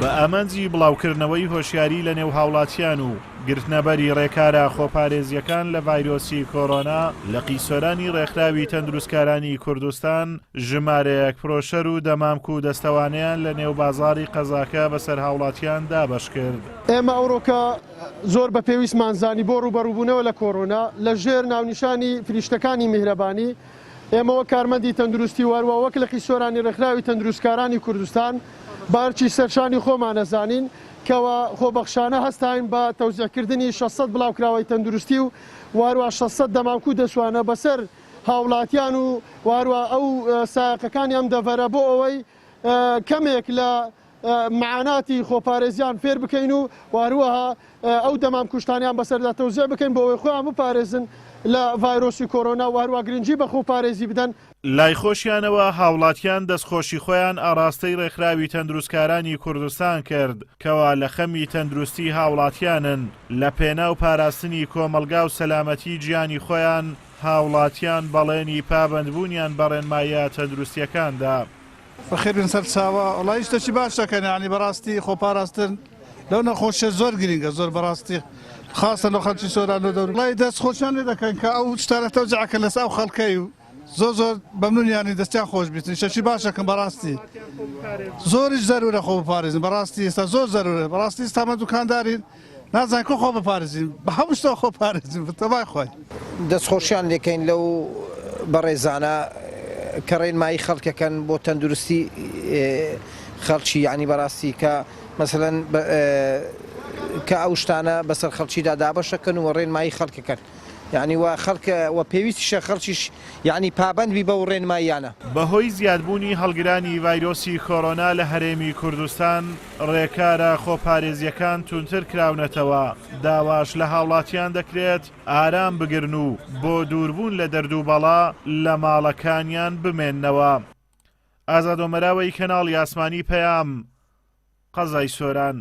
بە ئامانجی بڵاوکردنەوەی هۆشیاری لە نێو هاوڵاتیان و گرتنەبەری ڕێکارە خۆپارێزییەکان لە ڤایرۆسی کۆرۆنا، لقی سۆرانی ڕێکخراوی تەندروستکارانی کوردستان ژمارەیەک پرۆشەر و دەمامک و دەستەوانەیان لە نێو بازاڕی قەزاکە بەسەر هاوڵاتیان دابەشکرد. ئێمە ئەوڕۆکە زۆر بە پێویستمان زانی بۆ ڕووبەڕووبوونەوە لە کۆرۆنا لە ژێر ناونیشانی فریشتەکانی میهرەبانی، ئێمە وەک کارمەندی تەندروستی و هەروا وەک لقی سۆرانی ڕێکخراوی تەندروستکارانی کوردستان بە ئەرکی سەرشانی خۆمان ئەزانین کەوا خۆبەخشانە هەستاین بە تەوزیعکردنی 600 بڵاوکراوەی تەندروستی و هەروا 600 دەمامک و دەسوانە بەسەر هاوڵاتیان و هەروا ئەو سایەقەکانی ئەم دەڤەرە بۆ ئەوەی کەمێک لە معاناتی خۆپارێزیان فێر بکەین و هەروەها ئەو دەمام کوشتانیان بەسەردا تەوزیع بکەین بۆ ئەوەی خۆیان بپارێزن لە ڤایرۆسی کۆرۆنا و هەروە گرنگی بە خۆپارێزی بدەن. لای خۆشیانەوە هاوڵاتیان دەستخۆشی خۆیان ئاڕاستەی ڕێکخراوی تەندروستکارانی کوردستان کرد کەوا لە خەمی تەندروستی هاوڵاتیانن لە پێناو پاراستنی کۆمەڵگا و سەلامەتی گیانی خۆیان هاوڵاتیان بەڵێنی پابەندبوونیان بە ڕێنماییە تەندروستیەکان دا. بەخێر بێن سەرچاوە وەڵایی شتەکی باش دەکەن یانی بەڕاستی خۆپاراستن لەو نەخۆشیە زۆر گرینگە زۆر بەڕاستی خاصە لۆ خەڵکی سۆران لۆ دەور وەڵایی دەست خۆشیان لێ دەکەن کە ئەو شتانە تەوزیع کەن لەسەر ئەو خەڵکەی و زۆر زۆر مەمنونیانی دەستیان خۆش بیت شتەکی باش دەکەن بەڕاستی زۆریش زەرورە خۆ بپارێزن بەڕاستی ئێستا زۆر زەرورە بەڕاستی ئێستا مە دوکاندارین نازانین کو خۆ بپارێزین بە هەموو شتەوە خۆ پارێزین بە تەمای خۆی. دەستخۆشیان لێکەین لەو بەڕێزانە کە ڕێنمایی خەڵکەکەن بۆ تەندروستی خەڵکی یانی بەڕاستی کە مەسەلەن کە ئەو شتانە بەسەر خەڵکیدا دابەشەکەن و ڕێنمایی خەڵکەکەن. یانی وە خەڵک وە پێویستیشە خەڵکیش یانی پابەند بی بەو ڕێنماییانە. بەهۆی زیادبوونی هەڵگرانی ڤایرۆسی کۆرۆنا لە هەرێمی کوردستان، ڕێکارە خۆپارێزییەکان توندتر کراونەتەوە، داواش لە هاوڵاتیان دەکرێت ئارام بگرن و بۆ دووربوون لە دەرد و بەڵا لە ماڵەکانیان بمێننەوە. ئازاد ئۆمەراوەی کەناڵی ئاسمانی پەیام، قەزای سۆران.